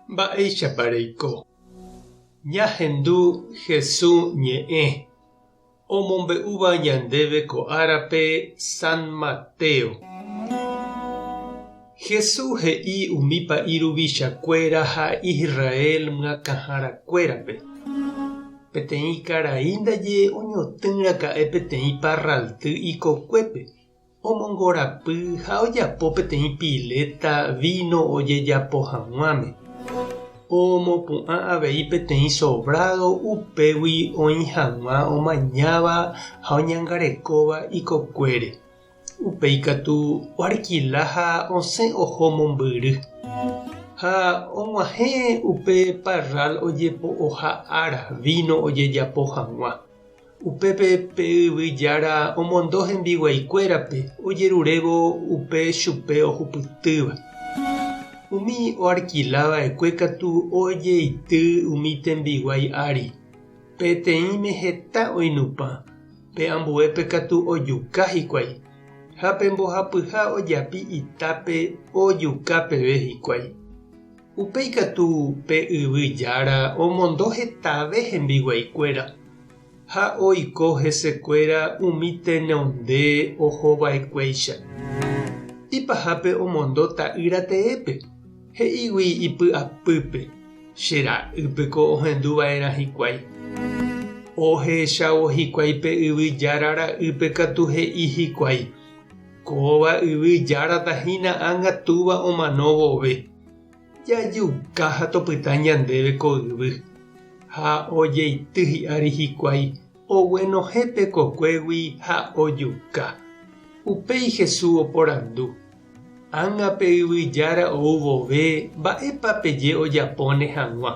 Mba'éichapa reiko? Ñahendu Hesu ñe'ẽ omombe'úva ñandéve ko árape San Mateo. Hesu he'i umi pa'i ruvichakuéra ha Israel myakãharakuérape, Peteĩ karai ndaje oñotỹ raka'e peteĩ parralty ikokuépe, Omongorapy ha ojapo peteĩ piléta víno ojejapo hag̃uáme. Omopu'ã avei peteĩ sovrádo upégui oĩ hag̃ua omañáva ha oñangarekóva ikokuére. Upéi katu oarkila ha osẽ oho mombyry. Ha og̃uahẽ upe parrál ojepo'oha ára víno ojejapo hag̃ua. Upépe pe yvy jára omondo hembiguaikuérape ojerurévo upe chupe ohupytýva. Umi oarkila va'ekue katu ojeity umi tembiguái ári, peteĩme heta oinupã, pe ambuépe katu ojuka hikuái, ha pe mbohapyha ojapi itápe ojuka peve hikuái. Upéi katu pe yvy jára omondo hetave hembiguaikuéra, ha oiko hesekuéra umi tenonde ohova'ekuéicha. Ipahápe omondo ta'ýra teépe, he'ígui ipy'apýpe, Che ra'ýpeko ohendu va'erã hikuái. Ohechávo hikuái pe yvy jára ra'ýpe katu he'i hikuái, Kóva yvy járata hína ág̃a túva omano vove. Jajuka ha topyta ñandéve ko yvy. Ha ojeity hi'ári hikuái, oguenohẽ pe kokuégui ha ojuka. Upéi Jesús oporandu, Ág̃a pe yvy jára ou vove mba'épa peje ojapóne hag̃ua?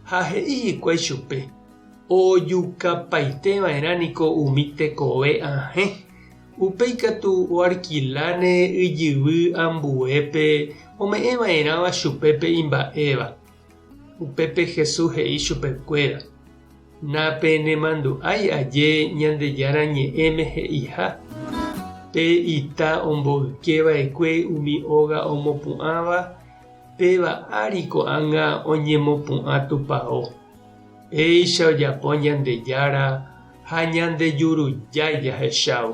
Ha he'i hikuái chupe, Ojukapaite va'erã niko umi tekove ahẽ. Upéi katu oarkiláne yjyvy ambuépe ome'ẽ va'erãva chupe pe imba'éva. Upépe Jesús he'i chupekuéra, Napenemandu'ái aje Ñandejára Ñe'ẽme he'iha, Pe ita omboyke va'ekue umi óga omopu'ãva, péva ári ko'ág̃a oñemopu'ã tupao. Péicha ojapo Ñandejára ha ñandejurujái jahechávo.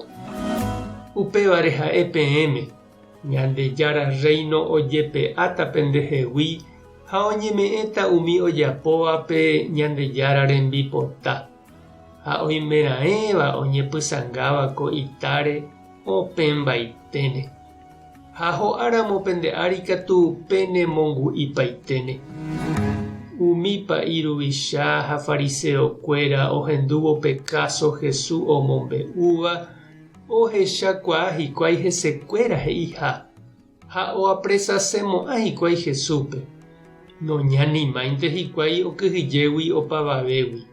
Upévare ha'e peẽme, Ñandejára Rréino ojepe'áta pendehegui ha oñeme'ẽta umi ojapóvape Ñandejára rembipota. Ha oimeraẽva oñepysangáva ko itáre opẽmbaiténe. Ha ho'áramo pende ári katu penemongu'ipaiténe. Umi pa'i ruvicha ha fariseokuéra ohendúvo pe káso Jesús omombe'úva, ohechakuaa hikuái hesekuéra he'iha, ha oapresasemo'ã hikuái Jesúspe. Noñanimáinte hikuái okyhyjégui opavavégui.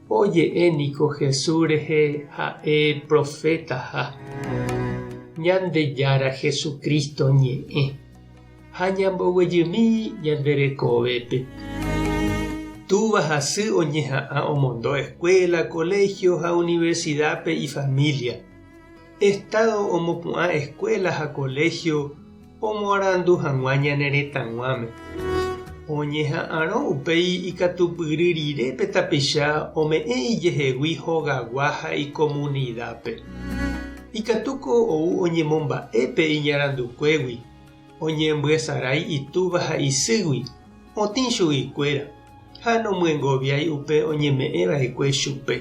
Oje'e niko Jesús rehe ha'e profetaha. Ñandejára Jesucristo ñe'ẽ, ha ñamboguejymi ñande rekovépe. Túva ha sy oñeha'ã omondo escuela, colegio ha universidad-pe ifamilia. Estado omopu'ã escuela ha colegio omoarandu hag̃ua ñane retãg̃uáme. Oñeha'ãrõ upéi ikatupyry rire pe tapicha ome'ẽ ijehegui hogagua ha ikomunidápe. Ikatúko ou oñemomba'e pe iñarandukuégui, oñembyesarái itúva ha isýgui, otĩ chuguikuéra, ha nomyengoviái upe oñeme'ẽva'ekue chupe.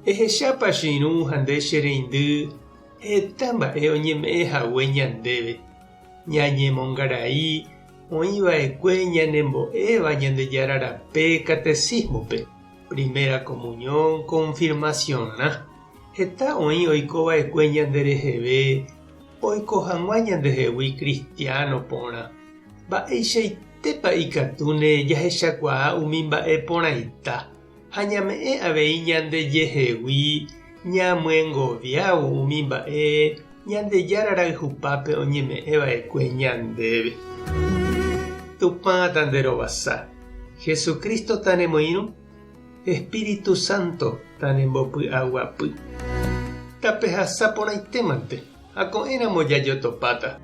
Ehechápa che irũ ha nde che reindy Heta mba'e oñeme'ẽ hague ñandéve, ñañemongarai oĩ va'ekue ñanembo'éva Ñandejára rape catecismo-pe, primera comunión, confirmación-rã. Heta oĩ oiko va'ekue ñandereheve oiko hag̃ua ñandehegui cristiano porã. Mba'eichaitépa ikatúne jahechakuaa umi mba'e porãita Ha ñame'ẽ avei ñandejehegui ñamyengoviávo umi mba'e Ñandejára rayhupápe oñeme'ẽ va'ekue ñandéve. Tupã tanderovasa, Jesucristo tanemoirũ, Espíritu Santo tanembopy'aguapy. Tapehasa porãitémante ha ko'ẽramo jajotopáta.